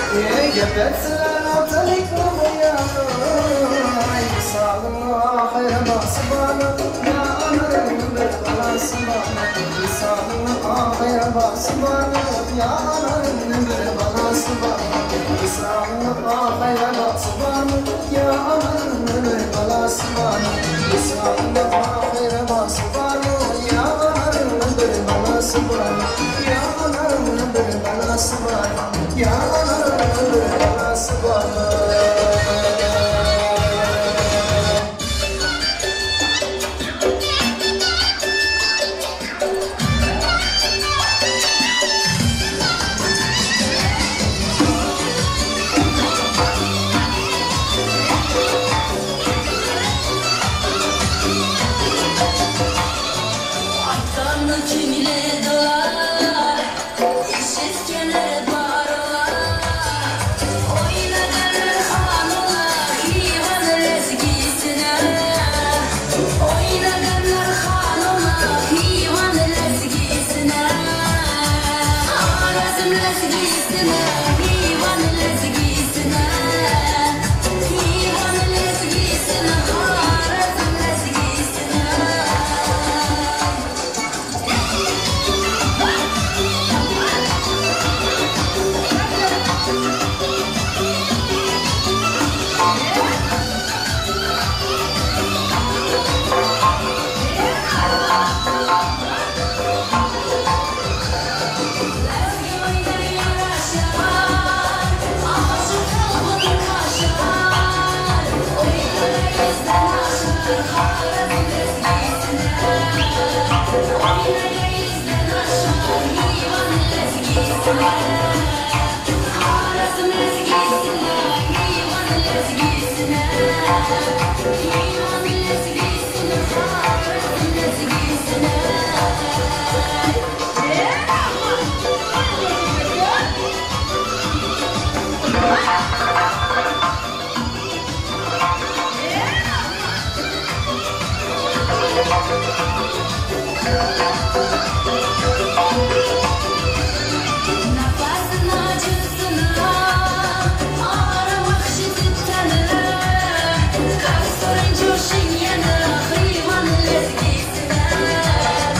Gapetseler ortalık olmayan Sağlığına hayra basıbana Ya anarım bir balası bana Sağlığına hayra basıbana Ya anarım bir balası bana Sağlığına hayra basıbana Ya anarım bir balası bana Sağlığına hayra basıbana Ya anarım bir balası bana Ya anarım bir balası bana Ya anarım bir balası bana. Sorun coşun yana, hayvan lezgisine.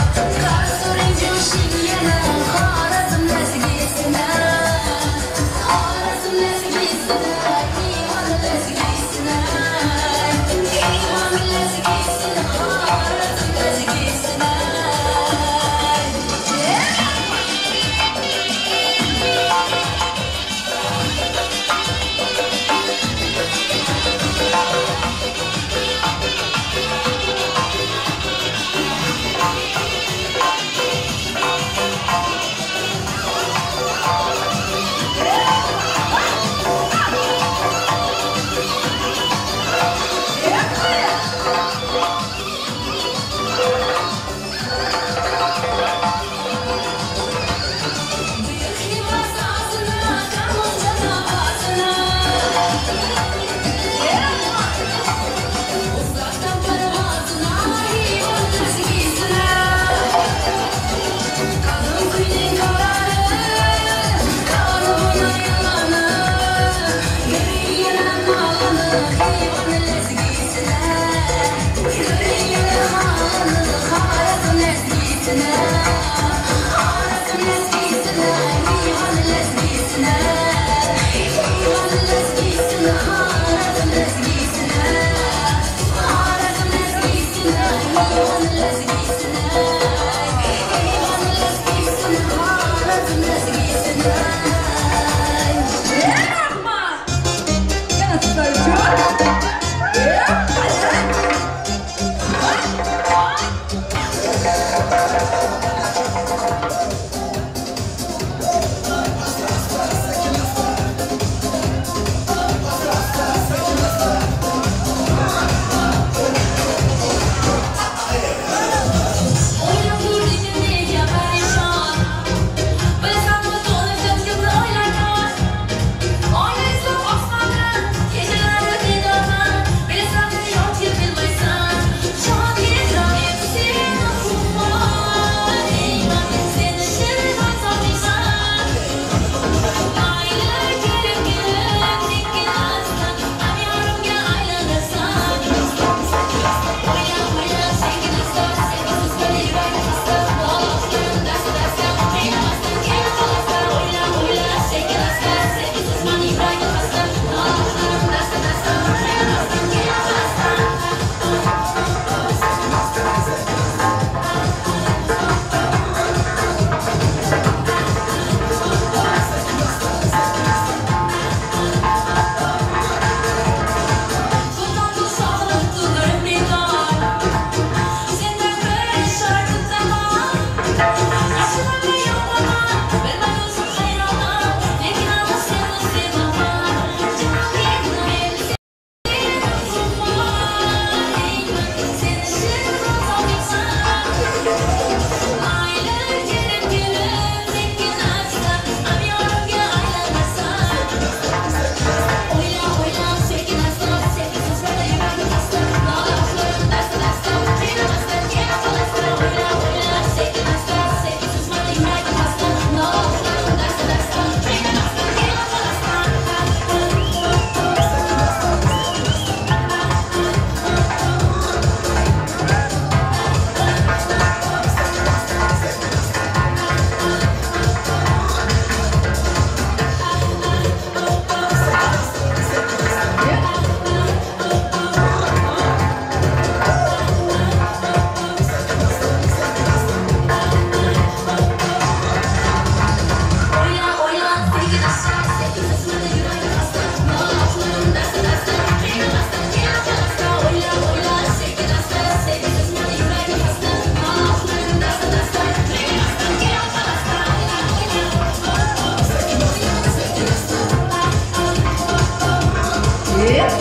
Yana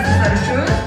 sizlar uchun.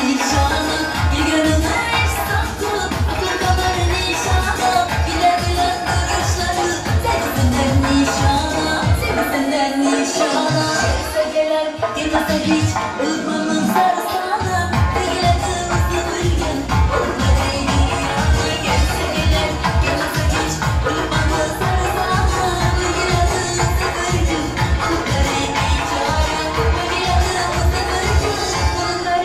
nishoni. Kelganini ehson qilib, aqli qolar nishoni. Gullar bilan urishlari sevgisidan nishona, sevgisidan nishona. Kelsa kelar, kelmasa hech, unutmamin sarsona. Belgiladi o'zi bilgan, kelsa kelar, kelmasa hech, unutmamin sarsona. Belgiladi o'zi bilgan, unutlar nishona. Belgiladi o'zi bilgan, unutlar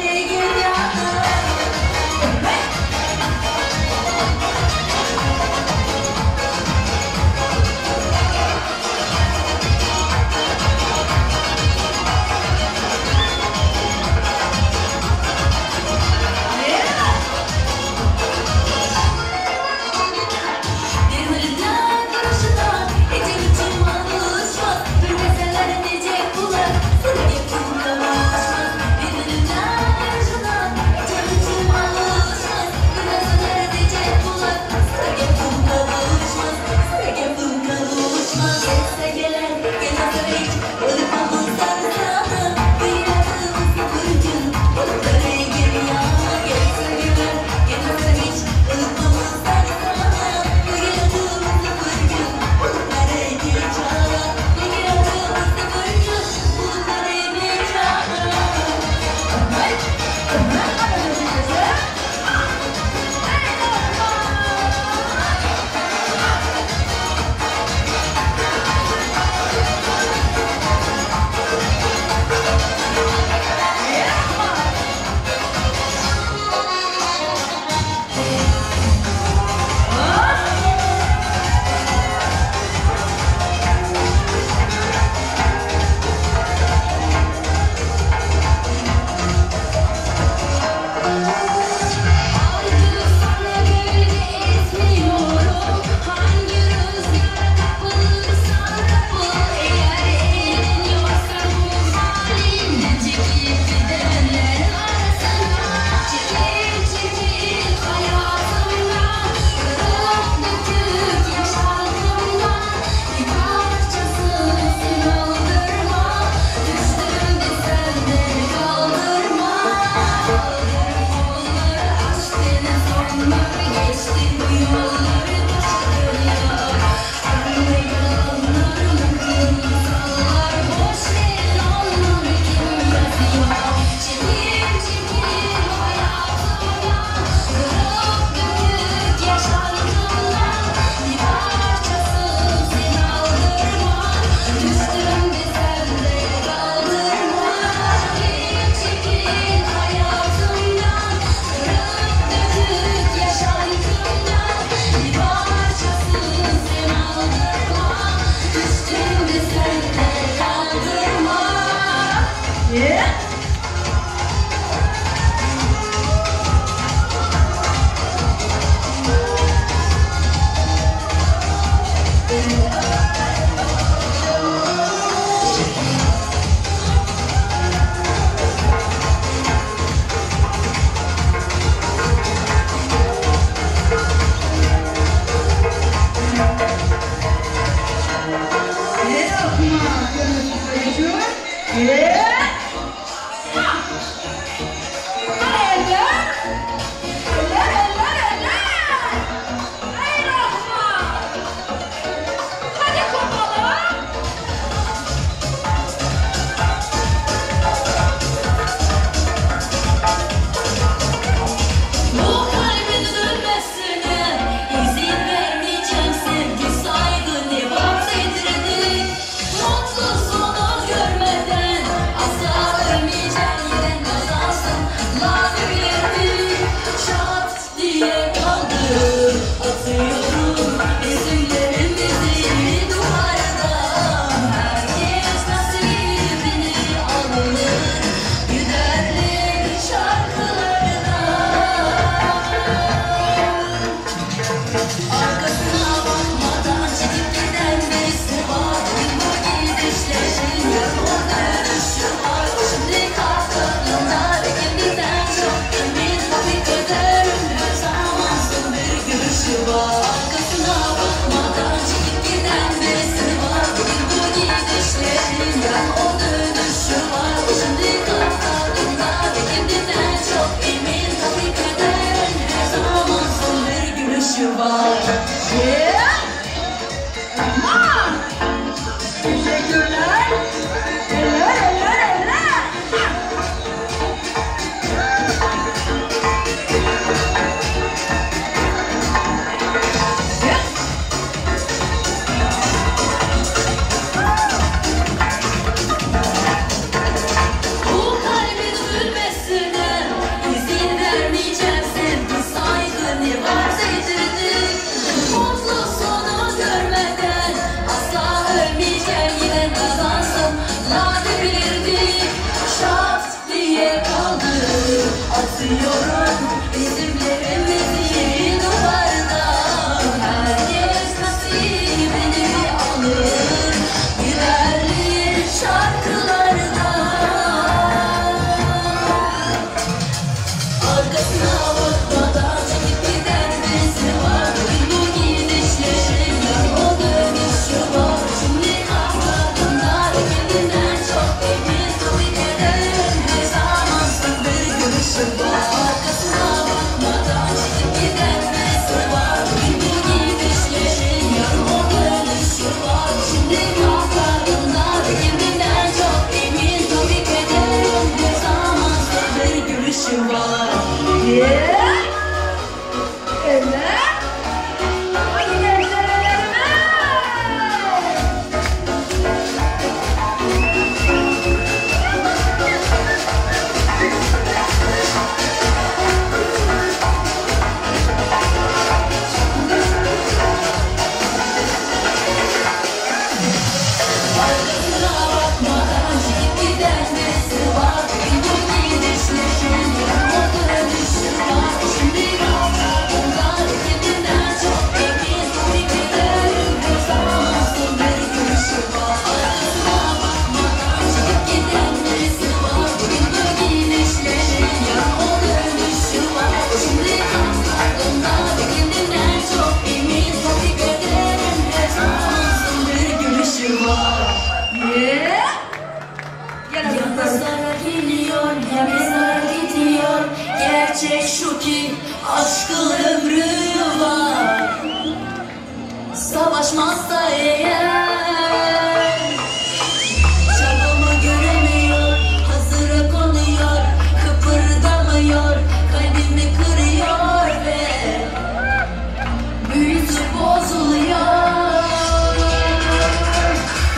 sorun isimlerimizi duvarda. Herkes nasibini alır giderli şarkılarda. Arkasına bakmadan çekip giden birisi var. Bugün bu gidişlerin yarın o dönüşü var. Şimdi atladığında kendinden çok emin, tabii kaderin her zaman son bir gülüşü var. Arkasına bakmadan çekip giden birisi var. Bugün bu gidişlerin yarın o dönüşü var. Şimdi atladığında kendinden çok emin, tabii kaderin her zaman son bir gülüşü var. Yeah. Evet. Hadi gençlerime. Arkasına bakmadan çekip giden birisi var. Bugün bu gidişlerin yarın o dönüşü var. Şimdi atladığında kendinden çok emin, tabii kaderin her zaman son bir gülüşü var. Arkasına bakmadan çekip giden birisi var. Bugün bu gidişlerin yarın o dönüşü var. Şimdi atladığında kendinden çok emin, tabii kaderin her zaman son bir gülüşü var. Yeah. Gel Ya aslanlarım. pazara geliyor ya mezara gidiyor. Gerçek şu ki aşkın ömrü var. Savaşmazsa eğer, çabamı göremiyor, hazıra konuyor, kıpırdamıyor, kalbimi kırıyor ve büyüsü bozuluyor.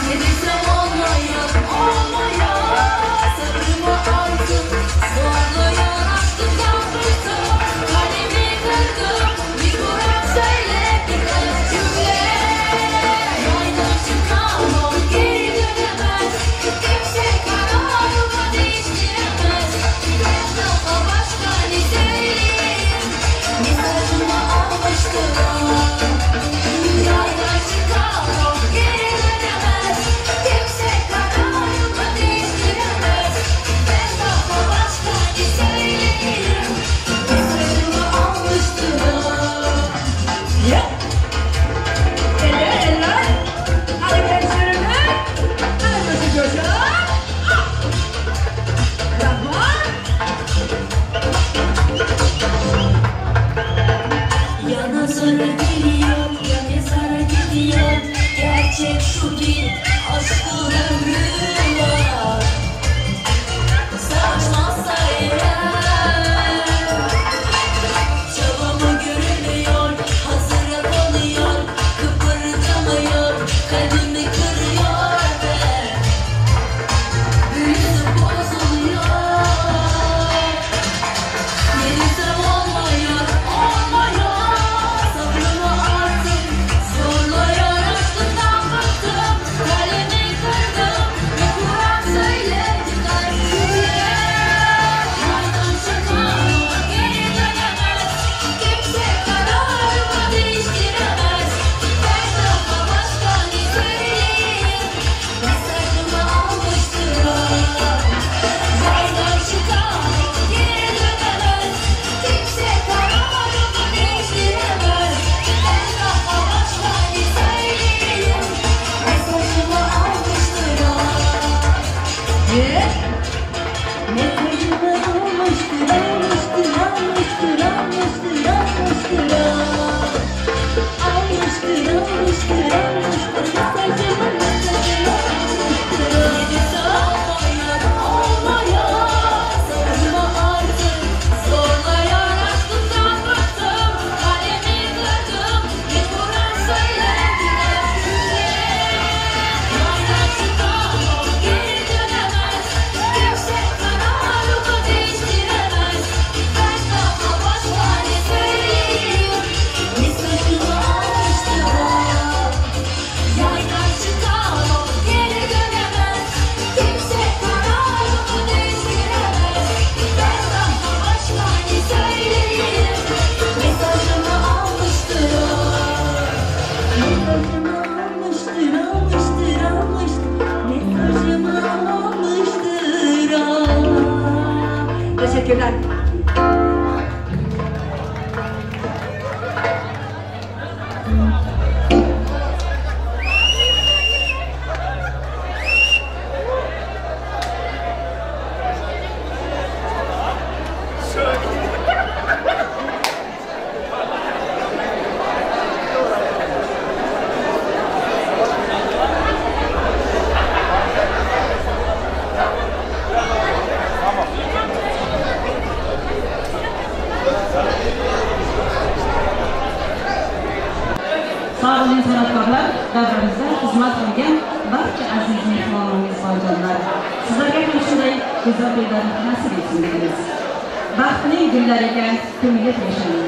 Ne desem olmuyor, olmuyor. Sabrımı artık zorluyor. Aşkından bıktım, kalbimi kırdım. Taniqli san'atkorlar davramizda xizmat qilgan barcha aziz mehmon mezbonjonlar, sizlarga ham shunday go'zal to'ylar nasib etsin deymiz. Baxtning gullariga ko'milib yashang,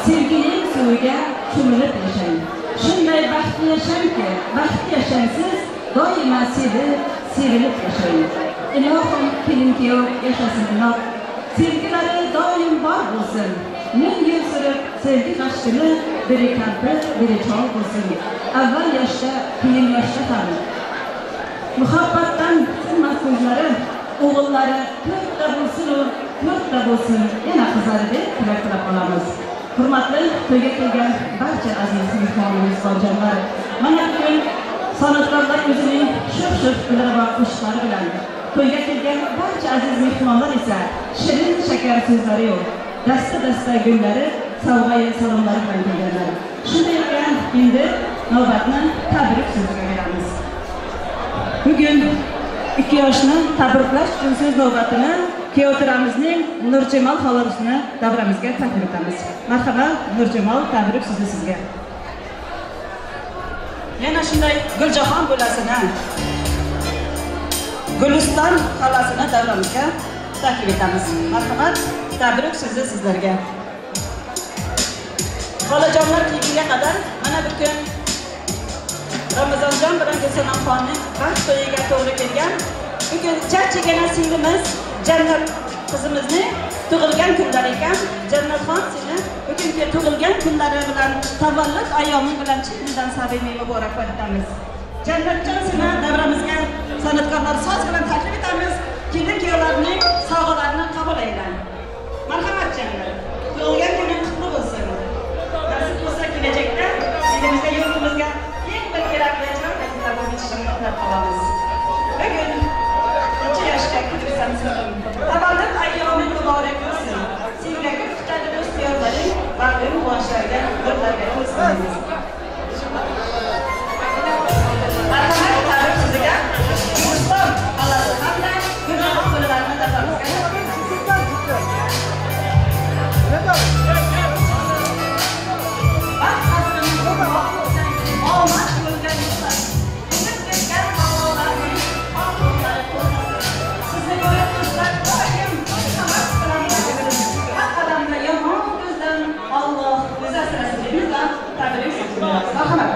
sevgining suviga cho'milib yashang. Shunday baxtli yashangki, baxtli yashangsiz, doimo sevib, sevilib yashang. Ilohim kelin kuyov yashasin uloq, sevgilari doim bor bo'lsin. Ming yil surib sevgi g'ashini biri kampir, biri chol bo'lsin. Avval yoshda, keyin yoshda ham. Muhabbatdan sinmas ko'zlari, o'g'illari to'rtta bo'lsin u, to'rtta bo'lsin, yana qizlari deb tilak tilab qolamiz. Hurmatli to'yga kelgan barcha aziz mehmon mezbonjonlar, mana bugun san'atkorlar o'zining shuv-shuv va qo'shiqlari bilan to'yga kelgan barcha aziz mehmonlar esa shirin shakar so'zlari yo'q, dasta-dasta gullari, sovg'ayi salomlari bilan kelganlar. Shunday ekan, endi navbatni tabrik so'ziga beramiz. Bugun ikki yoshni tabriklash uchun so'z navbatini kuyovtiramizning Nurjamol xolasini davramizga taklif etamiz. Marhaba Nurjamol, tabrik so'zi sizga. Yana shunday Guljahon bo'lasini, Guliston xolasini davramizga taklif etamiz. Marhamat, tabrik so'zi sizlarga. Xolajonlar kelgunga qadar mana bugun Ramazonjon bilan Gulsanamxonning baxt to'yiga to'g'ri kelgan bugun chachigina singlimiz Jannat qizimizni tug'ilgan kunlari ekan. Jannatxon, seni bugungi tug'ilgan kunlari bilan, tavallud ayyomi bilan chin dildan samimiy muborakbod etamiz. Jannatjon, seni davramizga san'atkorlar soz bilan taklif etamiz. Kelin kuyovlarning sovg'alarini qabul aylang. Marhamat Jannat. Tug'ilgan kuning qutlu bo'lsin. Nasib bo'lsa kelajakda elimizga, yurtimizga eng bir kerakli qizlar bo'lib yetishishini tilab qolamiz. Bugun necha yoshga kirsan singlim. Tavallud ayyomi muborak bo'lsin. Senga kutadi do'st yorlaring, bag'ring quvonchlarga, nurlarga to'lsin. Marhamat, tabrik so'ziga Guliston xolasi hamda Guljahon bo'lalarini davramizga taklif etamiz. Baxt qasrini omad yo'lga yuqsang, o'tib ketgan balolarning oq yo'llari to'lsin. Sizni ko'rib do'stlar doim havas bilan har qadamda yomon ko'zdan Alloh o'zi asrasin deymiz va tabrik so'zini beramiz. Marhamat.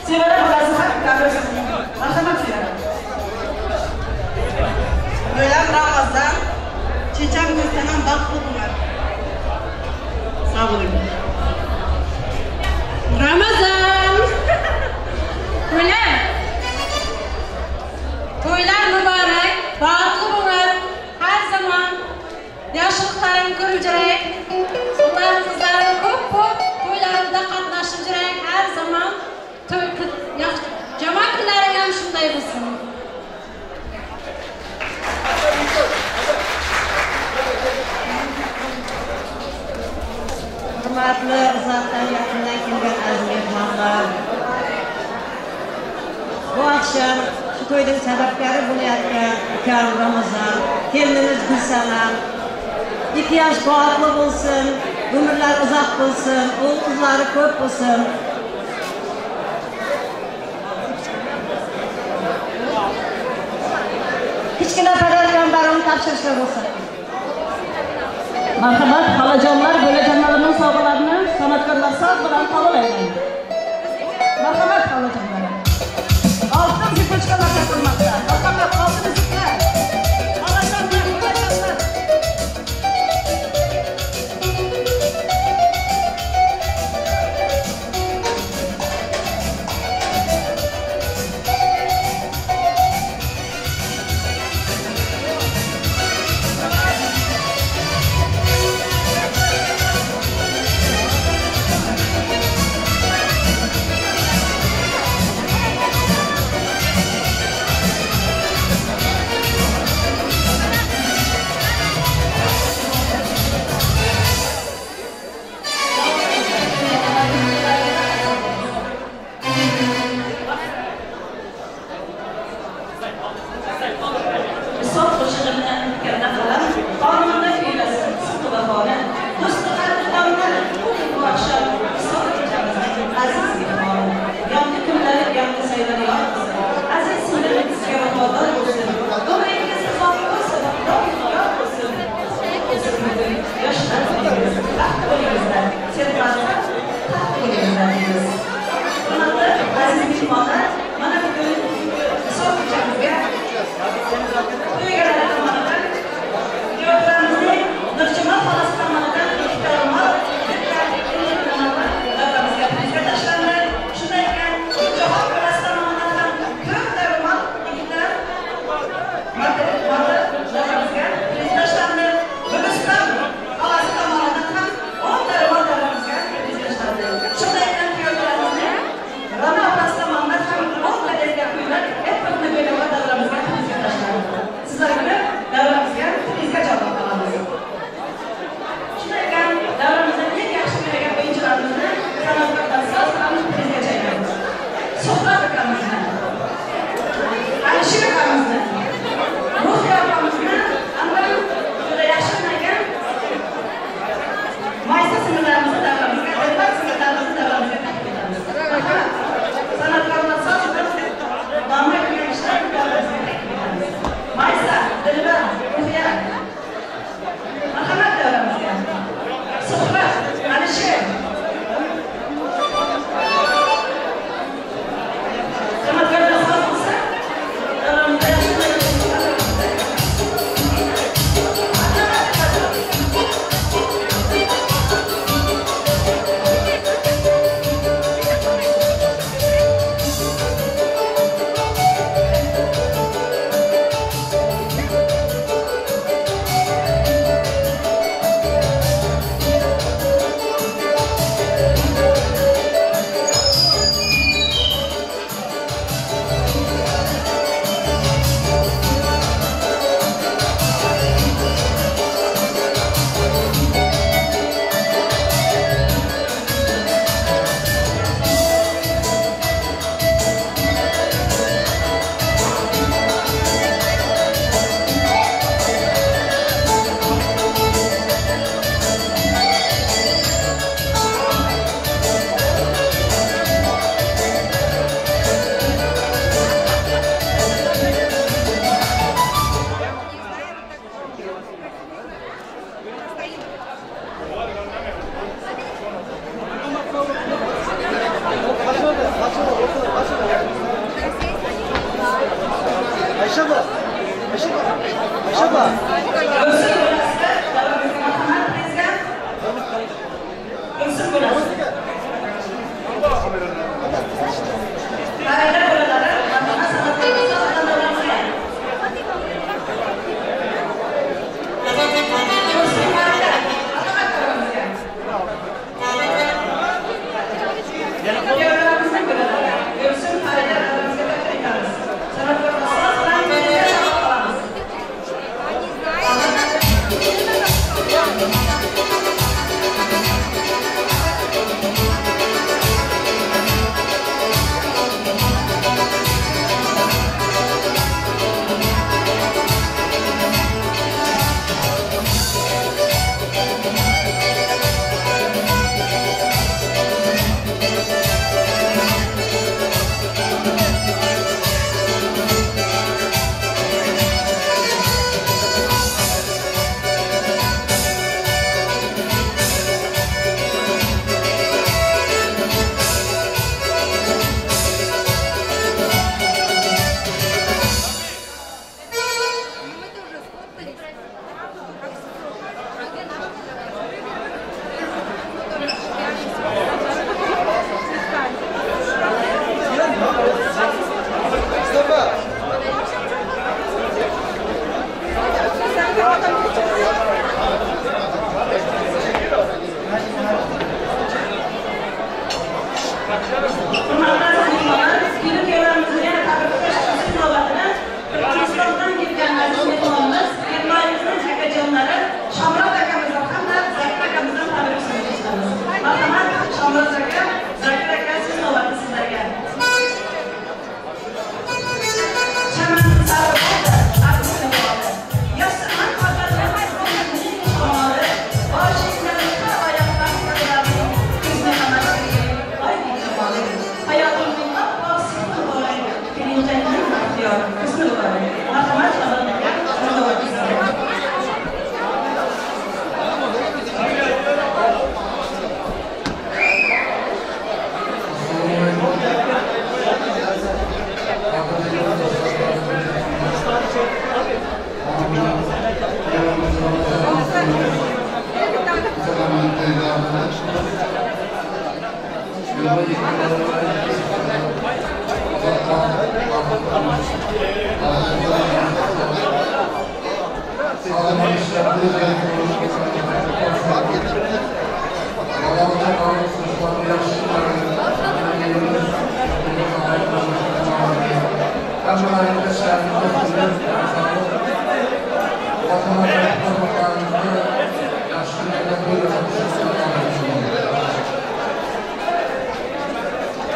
Sevara bolasi ham tabrik so'zini. Marhamat Sevara. Bo'lam Ramazon, checham Gulsanam baxtli bo'lar. Sog' bo'ling. Ramazon! To'ylar! To'ylar muborak, baxtli bo'lar. Har zamon yaxshiliklaring ko'rib yuring. Ular qizlarim ko'p-ko'p to'ylarimda qatnashib yuring. Har zamon to'y jamoa kunlaring ham shunday bo'lsin. Hurmatli uzoqdan yaqindan kelgan aziz mehmonlar, bu akşam şu to'yning sababkori bo'layotgan ukam Ramazon, kelinimiz Gulsanam, ikki yosh baxtli bo'lsin, umrlar uzoq bo'lsin, o'g'il qizlari ko'p bo'lsin. Kichkina farzandlarimni topshirishga ruxsat. Marhamat, xolajonlar, bo'lajonlarning sovg'alarini san'atkorlar soz bilan qabul aylang. Marhamat xolajonlar. Oltin zipochkalar topilmoqda. Marhamat, oltin uzuklar. Xolajonlar, bo'lajonlar.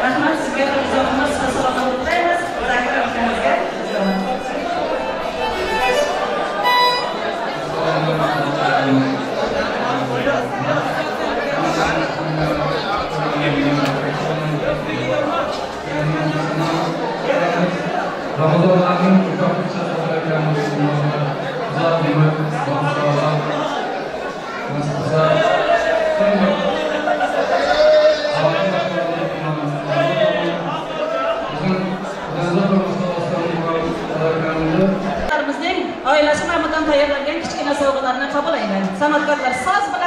Rahmat sizga, izohimiz va salomat tilaymiz. Zakir akamizga. Ramazon ayının Oilasi nomidan tayyorlangan kichkina sovg'alarni qabul aylang. San'atkorlar soz bilan